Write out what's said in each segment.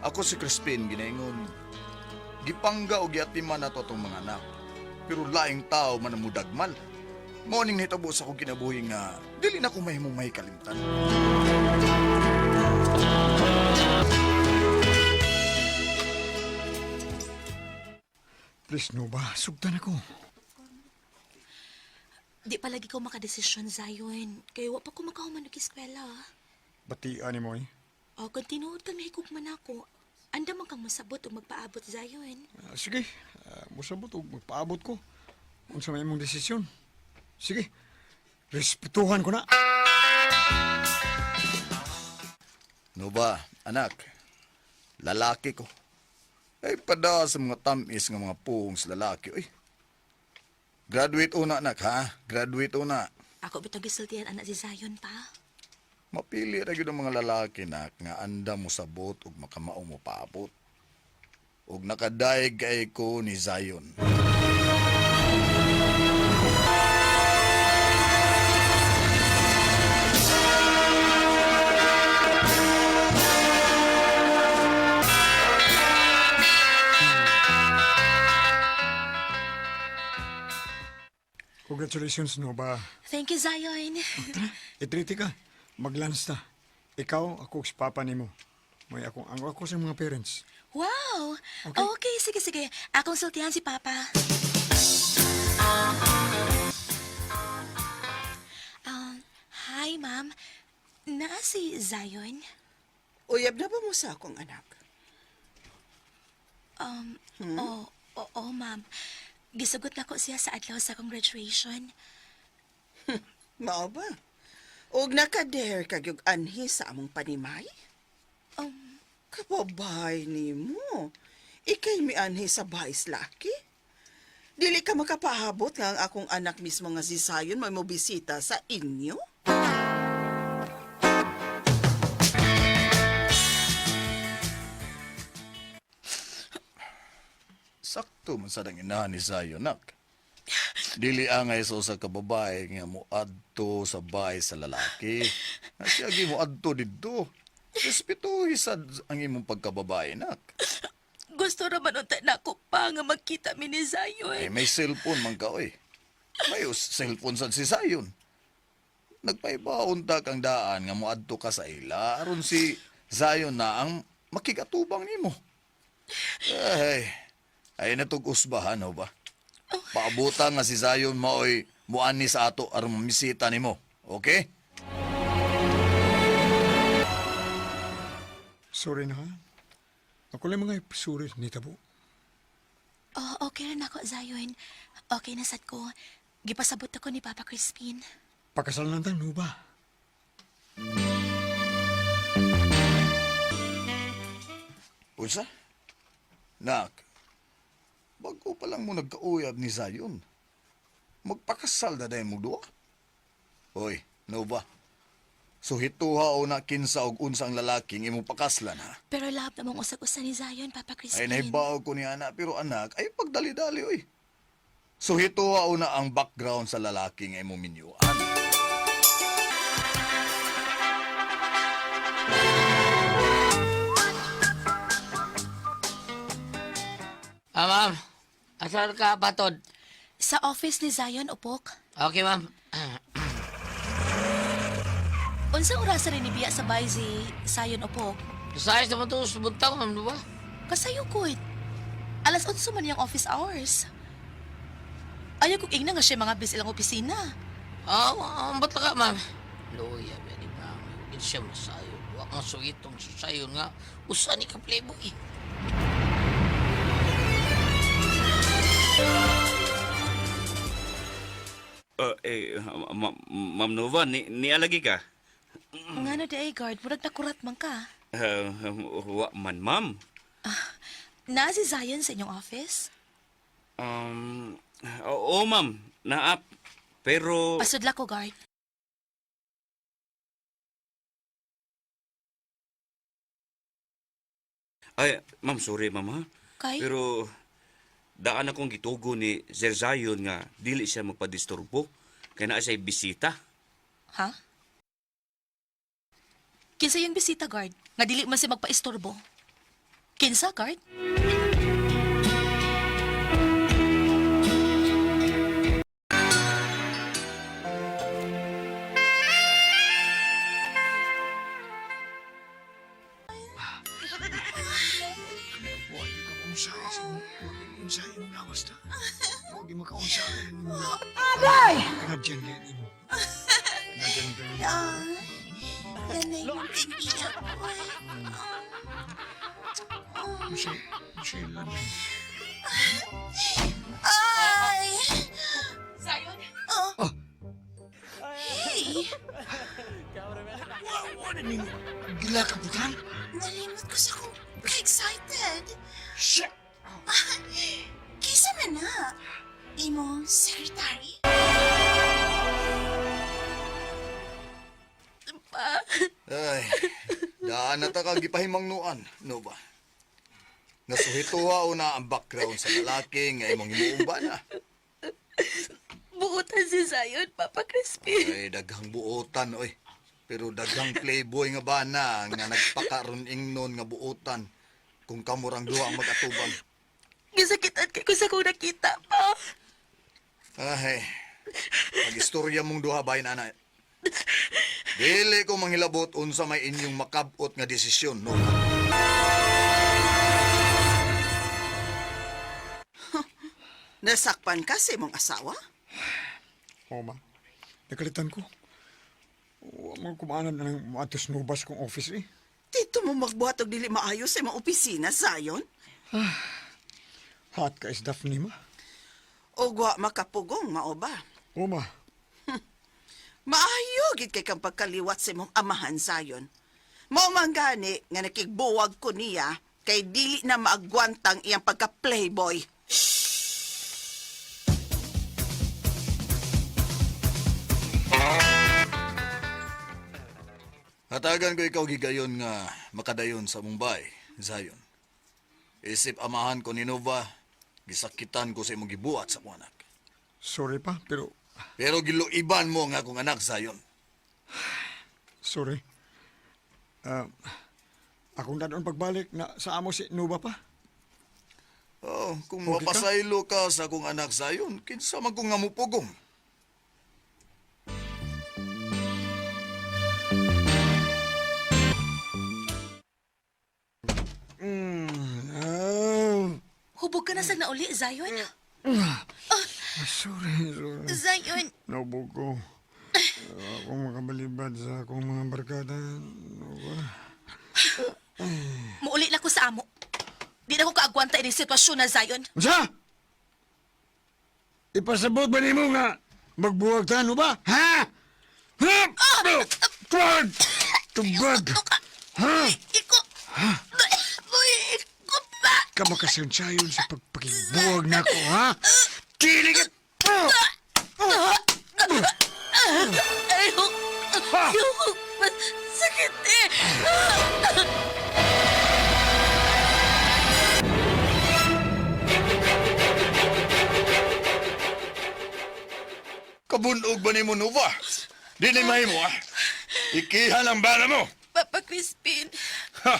Ako si Crispin ginaingon. Gipangga og giatiman nato atong mga anak. Pero laing tao man ang mudagmal. Mao ning nahitabo sa akong kinabuhi nga dili na ko mahimong mahikalimtan. Please, Nova, sugtan ako. Di palagi ko makadesisyon, Zion. Kay wa pa ko makahuman og eskwela. Batian ni mo eh. O, kung tinuod kang nahigugma nako, andam man kang mosabot og magpaabot, Zion. Ah, sige, musabot og magpaabot ko. Unsa may imong desisyon. Sige, respetuhan ko na. No ba, anak? Lalaki ko. Ay pada sa mga tamis nga mga puong sa lalaki. Uy. Graduate una, anak, ha? Graduate una. Ako bitong gisultihan anak si Zion pa. Mapili ra gyud ang mga lalaki nak nga anda mo sabot ug makamao mo paabot. Ug nakadaig kay ko ni Zion. Congratulations, Nova. Thank you, Zion. Tara, itriti ka. Mag-lunch ta. Ikaw, ako si Papa nimo. May akong ang ako sa mga parents. Wow! Okay. Okay, sige, sige. Akong sultihan si Papa. Hi, ma'am. Naa si Zion? Uyab na ba mo sa akong anak? Oh, oo, ma'am. Gisugot na ko siya sa adlaw sa akong graduation. Mao ba? Og nakadare kag yung anhi sa among panimay? Kababay nimo. Ikay mianhi sa bais laki? Dili ka makapahabot nga ang akong anak mismo nga si Zion may mobisita sa inyo? Sakto man sad ang inahan ni Zion, nak. Dili angay sa usa ka babae nga moadto sa bahay sa lalaki. Nga siya gi moadto didto. Respetuhi sad ang imong pagkababae, nak. Gusto ra man unta nako pa nga magkita mi ni Zion. Eh, may cellphone man ka, oy. May cellphone sad si Zion. Nagpaibaon ta kang daan nga moadto ka sa ila aron si Zion na ang makigatubang nimo. Ay, ay natug usbahan ho ba? Paabutan nga si Zion maoy muani sa ato aron mamisita nimo. Okay? Sorry na ha. Ako lang mga sorry ni Tabo. Oh, okay ra nako, Zion. Okay na sad ko. Gipasabot ako ni Papa Crispin. Pakasal lang ta, Nova. Unsa? Nak, bago pa lang mo nagkauyab ni Zion. Magpakasal na dahil mo duwa. Hoy, Nova. So hituha o na kinsa og unsa ang lalaking imong pakaslan ha. Pero love namang usag-usa ni Zion, Papa Crispin. Ay nahibaw ko ni anak pero anak ay pagdali-dali oy. So hituha o na ang background sa lalaking imong minyuan. Ah, ma'am. Asar ka, patod? Sa office ni Zion, upok. Okay, ma'am. Unsa oras rin nibiya sa bay si Zion, upok? Sayos naman ito sa buntag, ma'am, di ba? Kasayo ko. Alas 8 man yung office hours. Ayaw kong ingna nga siya mga bis ilang opisina. Ah, ang ba't ka, ma'am? Luya, ba, di ba? Hindi siya masayo. Wa kang sugitong sayo nga. Usa ni ka playboy. Eh, Ma'am Nova, nialagi ka? Nga na di ay guard, murag nakurat man ka. Wa man, ma'am. Naa si Zion sa inyong office? Oo, ma'am. Naap. Pero, Pasudla ko, guard. ay, ma'am, sorry, ma'am, ha? Kay? Pero, daan akong gitugo ni Sir Zion nga dili siya magpadisturbo. Kay naa siya'y bisita. Ha? Kinsa yung bisita, guard? Nga dili man siya magpaistorbo. Kinsa, guard? Huwag ka maunsa sa unsa imong lawas ta. Huwag mo kaunsa. Agay! Kanadyan kayo nimo. Kanadyan kayo. Yan na yung tig-iya ko. Unsa unsa ilan. Ay! Zion? Oh. Hey! Wa na ning gila ka butan. Nalimot ko sa akong ka-excited. Shit. Kisa man na. Imo, secretary? Pa. Ay, daan na ta ka gipahimangnuan, no ba? Nasuhituha una ang background sa lalaki nga imong himuong bana. Buotan si Zion, Papa Crispin. Ay, daghang buotan, oy. Pero daghang playboy nga bana nga nagpakaron ingnon nga buotan kung kamurang duha ang mag-atubang. Gisakitan kay ko sa kong nakita, pa. Ay, pag-istorya mong duha bahin ana. Dili ko manghilabot unsa may inyong makabot nga desisyon, no? Nasakpan ka sa imong asawa? Oo ma. Nakalitan ko. Wa man kumanan na ng matos nubas kong office eh. Dito mo magbuhat og dili maayo sa imong opisina, Zion. Hot ka is Daphne ma. Og wa makapugong mao ba? Oo ma. Maayo gid kay kang pagkaliwat sa imong amahan, Zion. Mao man gani nga nakigbuwag ko niya kay dili na maagwantang iyang pagka-playboy. Hatagan ko ikaw gigayon nga makadayon sa Mumbai, Zion. Isip amahan ko ni Nova, gisakitan ko sa imong gibuhat sa akong anak. Sorry pa, pero Pero giluiban mo ang akong anak, Zion. sorry. Ah, akong dadon pagbalik na sa amo si Nuba pa. Oh, kung Okay ka? mapasaylo ka sa akong anak, Zion, kinsa man kong nga mupugong. Oh, Hubog ka na sa nauli, Zion. sorry, sorry. Zion, Naubog ko. Ako makabalibad sa akong mga barkada. Nuba. muuli na ko sa amo. Di na ko kaagwanta ining sitwasyon na, Zion. Unsa? Ipasabot ba nimo nga magbuwag ta, no ba? Ha? Ha? Tubag! Tubag! Tuka. Ha? Iko. Uy, iko pa. Kamakasensyayon sa pagpakibuwag na ko, ha? Dili ka! Ayok. Ayok. Sakit eh. Kabunog ba nimo, Nova? Di ni mahimo, ah. Ikihan ang bana mo. Papa Crispin. Ha!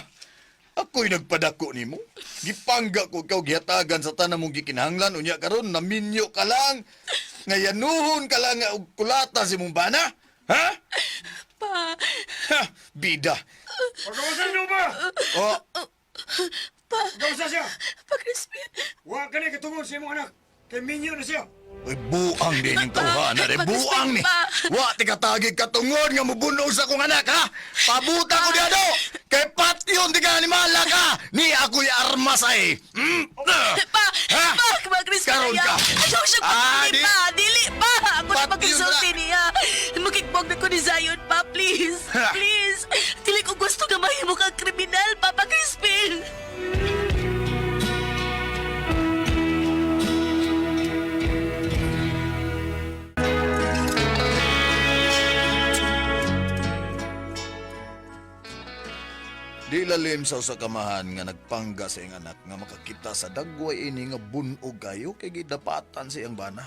Ako'y nagpadako nimo. Gipangga ko ikaw gihatagan sa tanan mong gikinahanglan unya karon naminyo ka lang. Ngayanuhon ka lang nga og kulata si mong bana. Ha? Pa. Ha! Bida. Pagawasan niyo ba? Oh, Pa. Pagawasan siya! Pa Crispin. Huwag ka na katungod sa imong anak. Kay minyo na siya. Uy, buang din yung tawhana rin. Pa, Buang ni. pa. Wa, tikatagig katungod nga mubunog sa akong anak, ha? Pabuta ko diado! Kay patyon di ka animala ka! Ni ako'y armas ay. Hmm? Pa. Ha? Pa. Pa Crispin. Karon ka. Ayaw siya Ah, pa. di- Pa. Dili pa. Ako na Pat yun magkisulti na. niya. Makigbog na ko ni Zion pa. Please. Ha. Please. Dili ko gusto nga mahimo kang kriminal, Papa Crispin. Di lalim sa usa ka amahan nga nagpangga sa iyang anak nga makakita sa dagway ini nga bunog kayo kay gidapatan sa iyang bana.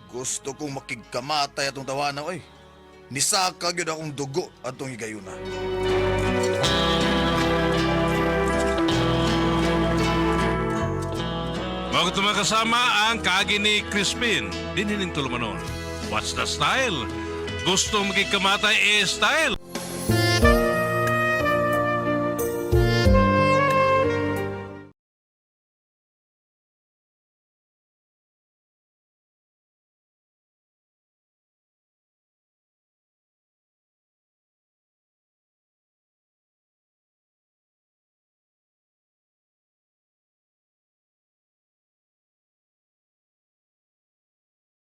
Gusto kong makigkamatay atong tawana oy. Nisaka gyud akong dugo atong higayuna. Mga mga kasama ang kaagi ni Crispin, dinhining tulumanon. What's the style? Gusto makikamatay eh style.